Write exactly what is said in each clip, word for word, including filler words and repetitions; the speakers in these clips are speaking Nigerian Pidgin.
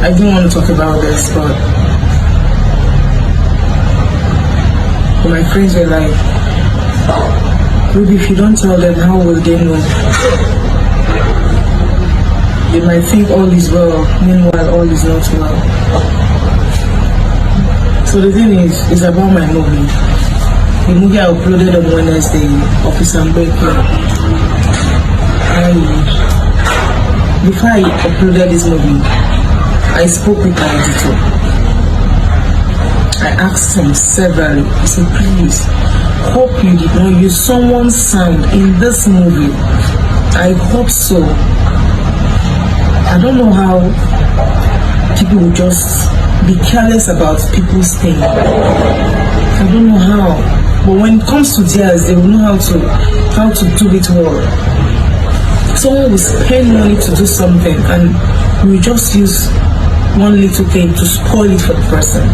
I didn't want to talk about this, but my friends were like, "Ruby, if you don't tell them, how will they know? They might think all is well, meanwhile, all is not well." So the thing is, it's about my movie. The movie I uploaded on Wednesday, Officer Mbeke. I, before I uploaded this movie, I spoke with my editor. I asked him severally. I said, "Please, hope you did not use someone's sound in this movie. I hope so." I don't know how people will just be careless about people's thing. I don't know how. But when it comes to theirs, they will know how to how to do it well. Someone will spend money to do something and we just use one little thing to spoil it for the person.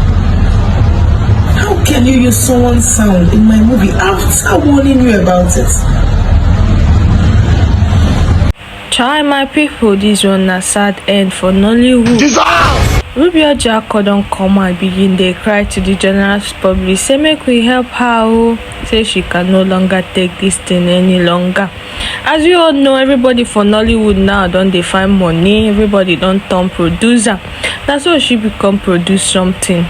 How can you use someone's sound in my movie after warning you about it? Chai, my people, this one na sad end for Nollywood. Jesus! Ruby Orjiakor don come out begin dey cry to the general public, say make we help her o, say she can no longer take this thing any longer. As you all know, everybody for Nollywood now don dey find money, everybody don turn producer. Na so she become produce something,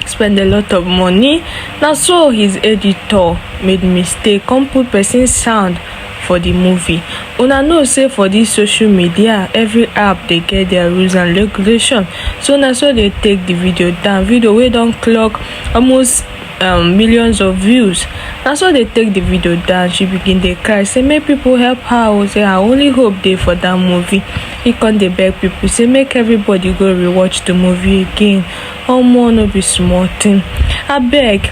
spend a lot of money. Na so his editor made mistake, come put person sound for the movie. Una know say for this social media, every app dey get their rules and regulation. So na so they take the video down. Video wey don clock almost um, millions of views. Na so they take the video down. She begin dey cry, say make people help her o, say her only hope dey for that movie. He come dey beg people, say make everybody go rewatch the movie again. Omo, no be small thing. Abeg,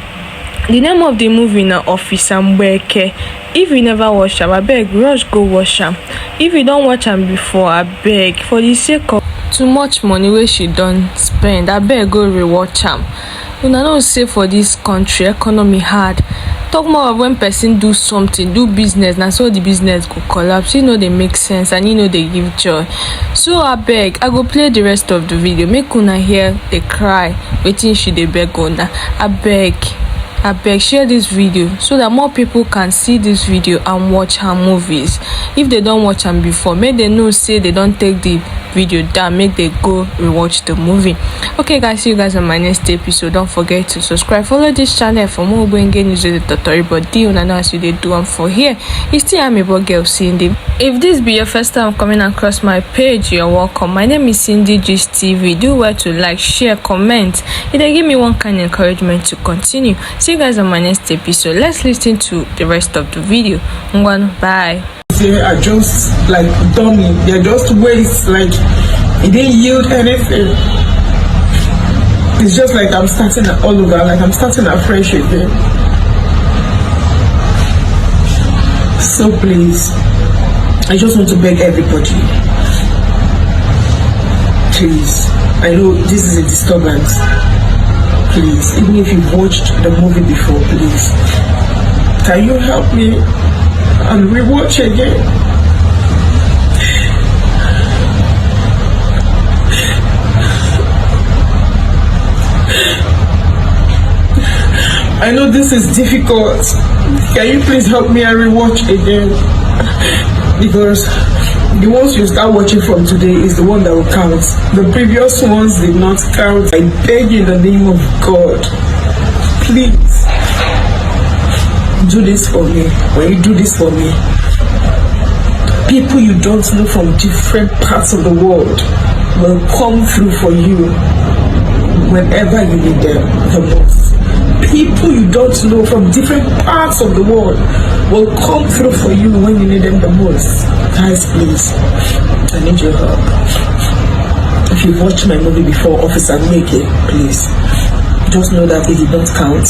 the name of the movie na Officer Mbeke. If you never watch am, abeg rush go watch am. If you don watch am before, abeg, for the sake of too much money wey she don spend, abeg go rewatch am. Una know say for this country, economy hard. Talk more of when person do something, do business, na so the business go collapse. E no dey make sense and e no dey give joy. So abeg, I go play the rest of the video. Make una hear the cry, wetin she dey beg una. Abeg, abeg, share this video so that more people can see this video and watch her movies. If they don watch am before, make they know say they don take the video down, make they go rewatch the movie. Okay guys, see you guys on my next episode. Don't forget to subscribe, follow this channel for more ogbonge news with the totori body. Una know as you dey do am for here. It's still Amebo Girl Cindy. If this be your first time coming across my page, you're welcome. My name is Cindy Gist T V. Do well to like, share, comment. It dey give me one kind encouragement to continue. See you guys on my next episode. Let's listen to the rest of the video. Ngwanu, bye. They are just like dummy. They're just waste. Like, it didn't yield anything. It's just like I'm starting all over. Like, I'm starting afresh again. So please, I just want to beg everybody. Please, I know this is a disturbance. Please, even if you've watched the movie before, please, can you help me and rewatch again? I know this is difficult. Can you please help me and rewatch again? Because the ones you start watching from today is the one that will count. The previous ones did not count. I beg you in the name of God, please do this for me. When you do this for me, people you don't know from different parts of the world will come through for you whenever you need them the most. People you don't know from different parts of the world will come through for you when you need them the most. Guys, please, I need your help. If you've watched my movie before, Officer, make it, please. Just know that it did not count.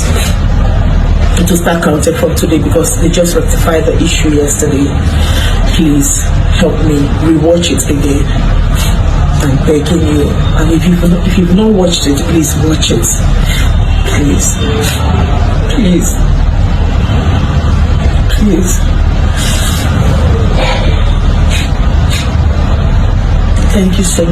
It will start counting from today because they just rectified the issue yesterday. Please help me rewatch it again. I'm begging you. And if you've not, if you've not watched it, please watch it. Please. Please. Please. Thank you so much.